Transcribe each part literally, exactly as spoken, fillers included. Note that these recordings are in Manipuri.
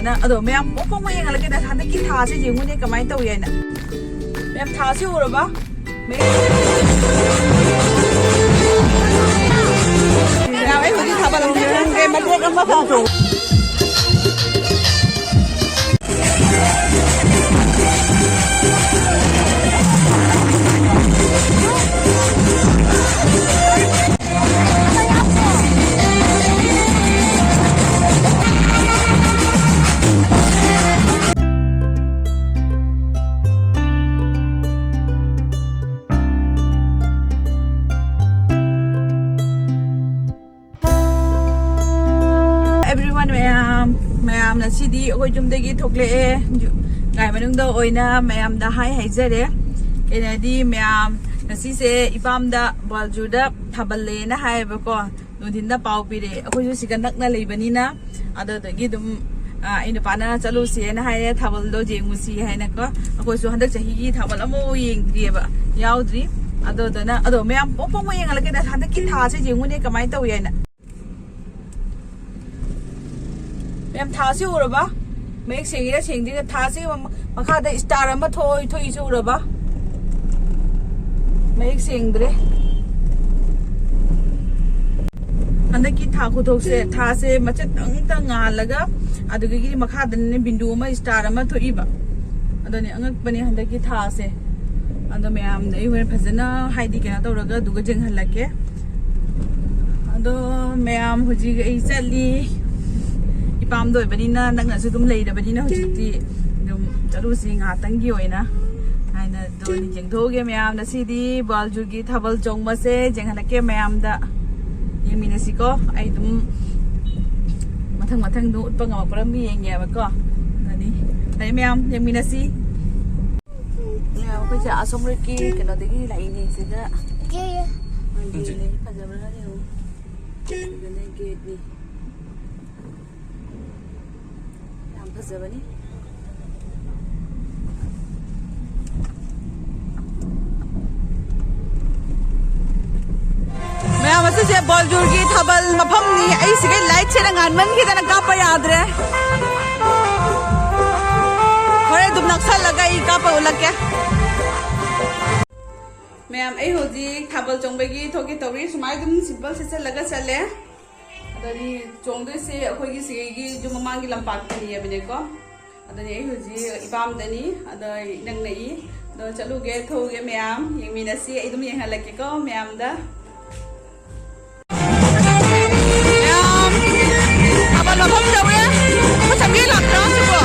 ꯅꯪ ꯑꯗꯣ ꯃꯌꯥꯝ ꯄꯣꯛ ꯄꯣꯛ ꯌꯦꯡꯍꯜꯂꯛꯀꯦꯗ, ꯍꯟꯗꯛꯀꯤ ꯊꯥꯁꯦ ꯌꯦꯡꯉꯨꯅꯦ ꯀꯃꯥꯏꯅ ꯇꯧꯏ ꯍꯥꯏꯅ꯫ ꯃꯌꯥꯝ ꯊꯥꯁꯤ ꯎꯔꯕ? ꯃꯌꯥꯝ ꯑꯩ ꯍꯧꯖꯤꯛ ꯊꯥꯕꯜ ꯑꯃ ꯆꯣꯡꯒꯦ, ꯃꯇꯦꯛ ꯑꯃꯈꯛ꯫ Everyone, ꯃꯌꯥꯝ, ꯃꯌꯥꯝ ꯉꯁꯤꯗꯤ ꯑꯩꯈꯣꯏ ꯌꯨꯝꯗꯒꯤ ꯊꯣꯛꯂꯛꯑꯦ꯫ ꯌꯨ-, ꯉꯥꯏ ꯃꯅꯨꯡꯗ ꯑꯣꯏꯅ ꯃꯌꯥꯝꯗ ꯍꯥꯏ ꯍꯥꯏꯖꯔꯦ꯫ ꯀꯩꯅꯣꯗꯤ ꯃꯌꯥꯝ ꯉꯁꯤꯁꯦ ꯏꯄꯥꯝꯗ ꯕꯥꯜꯖꯨꯗ ꯊꯥꯕꯜ ꯂꯩꯌꯦꯅ ꯍꯥꯏꯌꯦꯕꯀꯣ꯫ ꯅꯨꯡꯊꯤꯟꯗ ꯄꯥꯎ ꯄꯤꯔꯛꯑꯦ꯫ ꯑꯩꯈꯣꯏꯁꯨ ꯁꯤꯒ ꯅꯛꯅ ꯂꯩꯕꯅꯤꯅ, ꯑꯗꯨꯗꯒꯤ ꯑꯗꯨꯝ, ꯑ, ꯑꯩ ꯅꯨꯄꯥꯅ ꯆꯠꯂꯨꯁꯦꯅ ꯍꯥꯏꯔꯦ, ꯊꯥꯕꯜꯗꯣ ꯌꯦꯡꯉꯨꯁꯤ ꯍꯥꯏꯅꯀꯣ꯫ ꯑꯩꯈꯣꯏꯁꯨ ꯍꯟꯗꯛ ꯆꯍꯤꯒꯤ ꯊꯥꯕꯜ ꯑꯃꯐꯥꯎ ꯌꯦꯡꯗ꯭ꯔꯤꯑꯕ, ꯌꯥꯎꯗ꯭ꯔꯤ꯫ ꯑꯗꯨꯗꯨꯅ, ꯑꯗꯣ ꯃꯌꯥꯝ ꯄꯣꯛ ꯄꯣꯛ ꯌꯦꯡꯍꯜꯂꯛꯀꯦꯗ, ꯍꯟꯗꯛꯀꯤ ꯊꯥꯁꯦ ꯌꯦꯡꯉꯨꯅꯦ ꯀꯃꯥꯏꯅ ꯇꯧꯏ ꯍꯥꯏꯅ꯫ ꯃꯌꯥꯝ, ꯊꯥꯁꯤ ꯎꯔꯕ? ꯃꯌꯦꯛ ꯁꯦꯡꯉꯤꯔꯥ ꯁꯦꯡꯗ꯭ꯔꯤꯔꯥ? ꯊꯥꯁꯤ ꯃ-, ꯃꯈꯥꯗ star ꯑꯃ ꯊꯣꯛꯏ, ꯊꯣꯛꯏꯁꯤ ꯎꯔꯕ? ꯃꯌꯦꯛ ꯁꯦꯡꯗ꯭ꯔꯦ꯫ ꯍꯟꯗꯛꯀꯤ ꯊꯥ ꯈꯨꯊꯣꯛꯁꯦ, ꯊꯥꯁꯦ ꯃꯆꯦꯠ ꯑꯃꯇ ꯉꯥꯜꯂꯒ, ꯑꯗꯨꯗꯒꯤꯗꯤ ꯃꯈꯥꯗꯅꯦ ꯕꯤꯟꯗꯨ ꯑꯃ, star ꯑꯃ ꯊꯣꯛꯏꯕ꯫ ꯑꯗꯨꯅꯦ ꯑꯉꯛꯄꯅꯦ ꯍꯟꯗꯛꯀꯤ ꯊꯥꯁꯦ꯫ ꯑꯗꯣ ꯃꯌꯥꯝꯗ ꯑꯩ ꯍꯣꯔꯦꯟ ꯐꯖꯅ, ꯍꯥꯏꯗꯤ, ꯀꯩꯅꯣ ꯇꯧꯔꯒ ꯑꯗꯨꯒ ꯌꯦꯡꯍꯜꯂꯛꯀꯦ꯫ ꯑꯗꯣ ꯃꯌꯥꯝ, ꯍꯧꯖꯤꯛ ꯑꯩ ꯆꯠꯂꯤ꯫ ꯏꯄꯥꯝꯗ ꯑꯣꯏꯕꯅꯤꯅ, ꯅꯛꯅꯁꯨ ꯑꯗꯨꯝ ꯂꯩꯔꯕꯅꯤꯅ, ꯍꯧꯖꯤꯛꯇꯤ ꯑꯗꯨꯝ ꯆꯠꯂꯨꯁꯤ ꯉꯥꯏꯍꯥꯛꯇꯪꯒꯤ ꯑꯣꯏꯅ ꯍꯥꯏꯅ꯫ ꯑꯗꯣ ꯌꯦꯡꯊꯣꯛꯎꯒꯦ ꯃꯌꯥꯝ, ꯉꯁꯤꯗꯤ ꯕꯥꯜꯖꯨꯔꯒꯤ ꯊꯥꯕꯜ ꯆꯣꯡꯕꯁꯦ ꯌꯦꯡꯍꯜꯂꯛꯀꯦ ꯃꯌꯥꯝꯗ꯫ ꯌꯦꯡꯃꯤꯟꯅꯁꯤꯀꯣ꯫ ꯑꯩ ꯑꯗꯨꯝ ꯃꯊꯪ ꯃꯊꯪ ꯑꯗꯨꯝ ꯎꯠꯄ ꯉꯝꯃꯛꯄ꯭ꯔꯥ ꯑꯗꯨꯝ ꯌꯦꯡꯒꯦꯕꯀꯣ꯫ ꯑꯗꯨꯅꯤ꯫ ꯐꯔꯦ ꯃꯌꯥꯝ, ꯌꯦꯡꯃꯤꯟꯅꯁꯤ꯫ ꯃꯌꯥꯝ, ꯑꯩꯈꯣꯏꯁꯦ ꯑꯁꯣꯝ ꯔꯣꯏꯠꯀꯤ ꯀꯩꯅꯣꯗꯒꯤ ꯂꯥꯛꯏꯅꯦ ꯁꯤꯗ꯫ ꯃꯥꯒꯤ ꯂꯩ ꯐꯖꯕ꯭ꯔꯥ ꯌꯦꯡꯉꯨ꯫ ꯁꯤꯗꯅꯦ ꯒꯦꯠꯅꯤ꯫ ꯌꯥꯝ ꯐꯖꯕꯅꯤ꯫ ꯃꯌꯥꯝ, ꯑꯁꯤꯁꯦ ꯕꯣꯜꯖꯨꯔꯒꯤ ꯊꯥꯕꯜ ꯃꯐꯝꯅꯤ꯫ ꯑꯩ ꯁꯤꯒꯤ ꯂꯥꯏꯠꯁꯤꯅ ꯉꯥꯟꯃꯟꯈꯤꯗꯅ ꯀꯥꯞꯄ ꯌꯥꯗ꯭ꯔꯦ꯫ ꯆꯠꯂꯛꯀꯦ꯫ ꯃꯌꯥꯝ, ꯑꯩ ꯍꯧꯖꯤꯛ ꯊꯥꯕꯜ ꯆꯣꯡꯕꯒꯤ ꯊꯣꯛꯀꯦ ꯇꯧꯔꯤ꯫ ꯁꯨꯃꯥꯏꯅ ꯑꯗꯨꯝ simple ꯁꯦꯠꯆꯜꯂꯒ ꯆꯠꯂꯦ꯫ ꯑꯗꯨꯗꯤ ꯆꯣꯡꯗꯣꯏꯁꯦ ꯑꯩꯈꯣꯏꯒꯤ ꯁꯤꯒꯤ ꯌꯨꯝ ꯃꯃꯥꯡꯒꯤ ꯂꯝꯄꯥꯛꯇꯅꯤ ꯍꯥꯏꯕꯅꯦꯀꯣ꯫ ꯑꯗꯨꯅꯤ ꯑꯩ ꯍꯧꯖꯤꯛ ꯏꯄꯥꯝꯗꯅꯤ꯫ ꯑꯗꯣ ꯑꯩ ꯏꯅꯛ ꯅꯛꯏ꯫ ꯑꯗꯣ ꯆꯠꯂꯨꯒꯦ, ꯊꯣꯛꯎꯒꯦ ꯃꯌꯥꯝ꯫ ꯌꯦꯡꯃꯤꯟꯅꯁꯤ꯫ ꯑꯩ ꯑꯗꯨꯝ ꯌꯦꯡꯍꯜꯂꯛꯀꯦꯀꯣ ꯃꯌꯥꯝꯗ꯫ ꯃꯌꯥꯝ, ꯊꯥꯕꯜ ꯃꯐꯝ ꯌꯧꯔꯦ꯫ ꯑꯩꯈꯣꯏ ꯆꯪꯕꯤ ꯂꯥꯛꯇ꯭ꯔꯣ ꯁꯤꯕꯣ?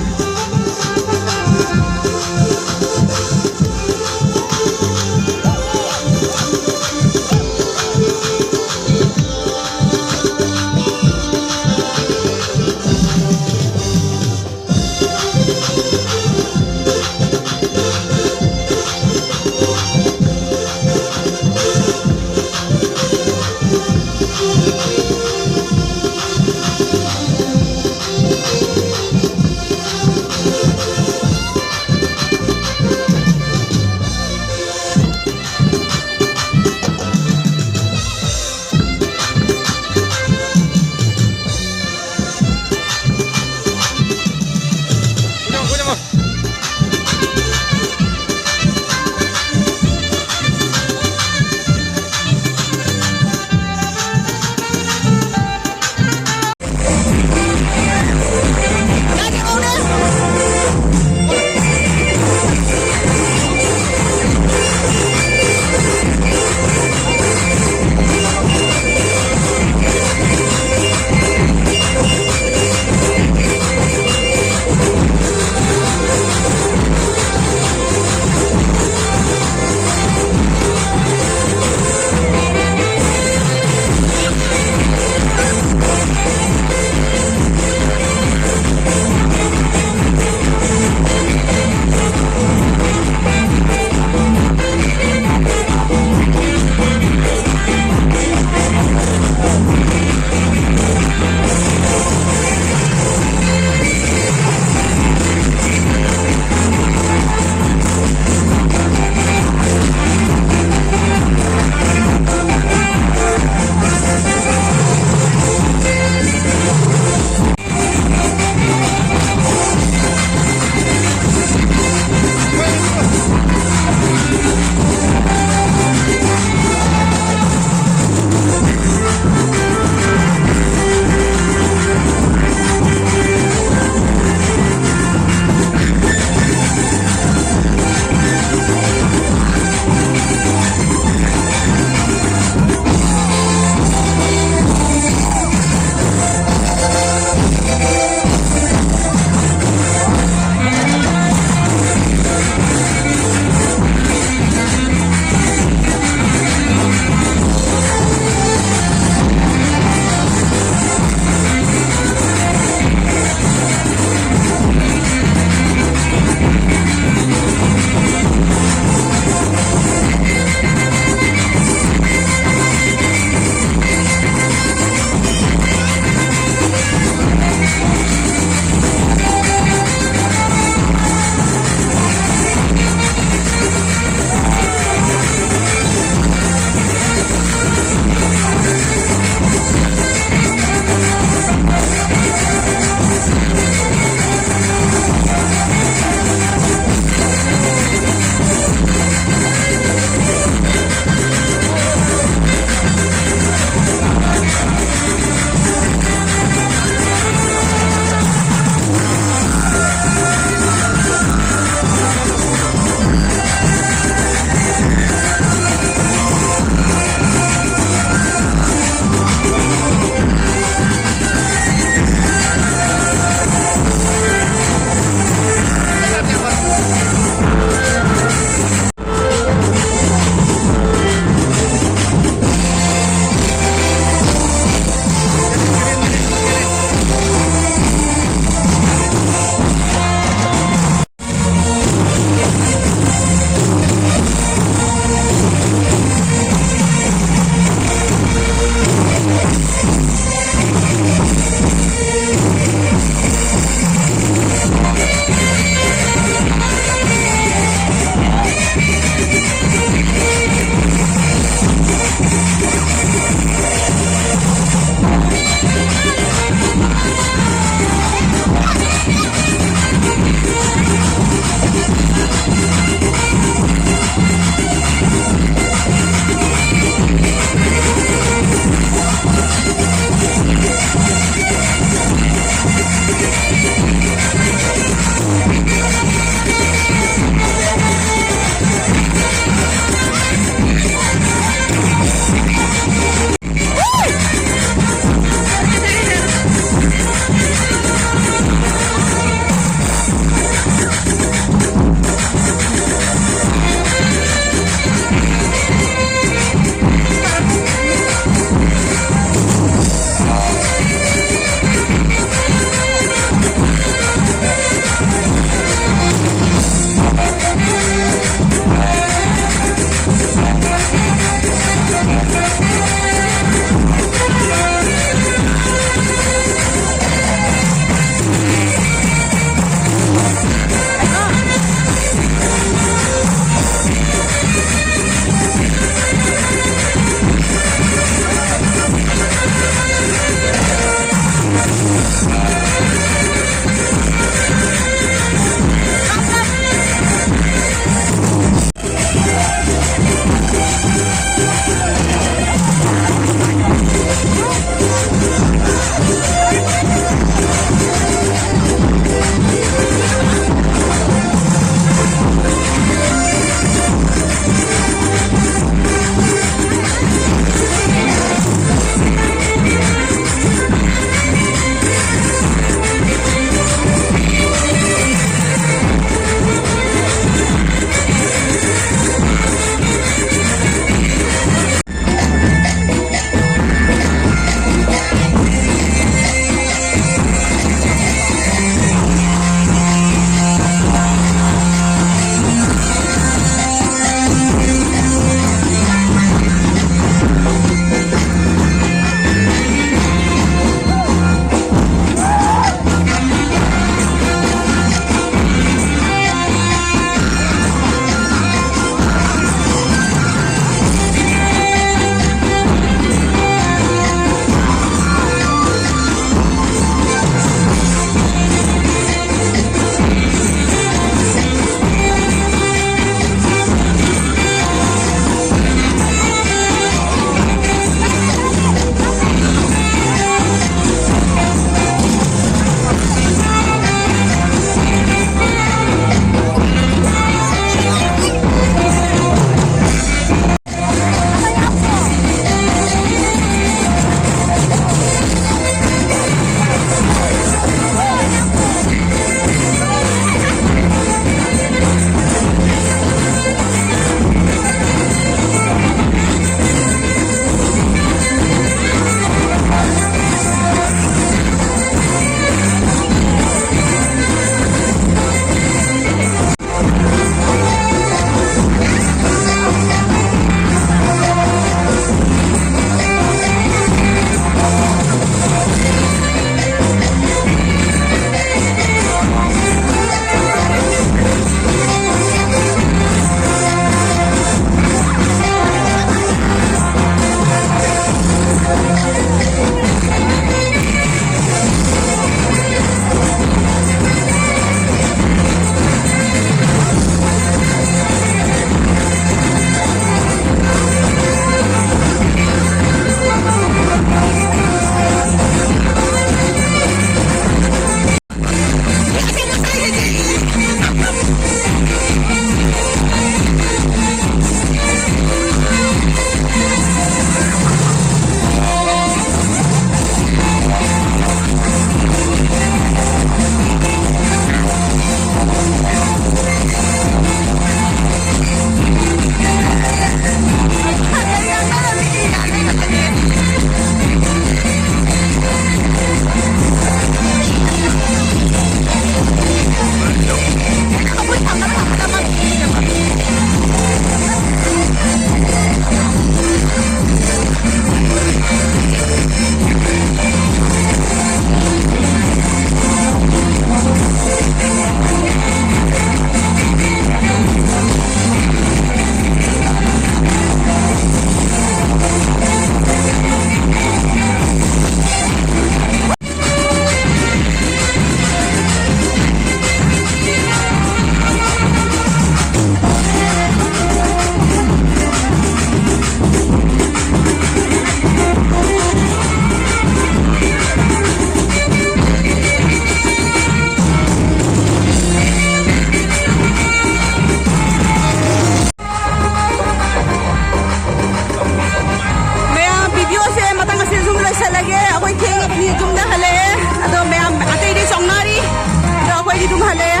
ꯑꯗꯨꯝ ꯍꯜꯂꯛꯑꯦ꯫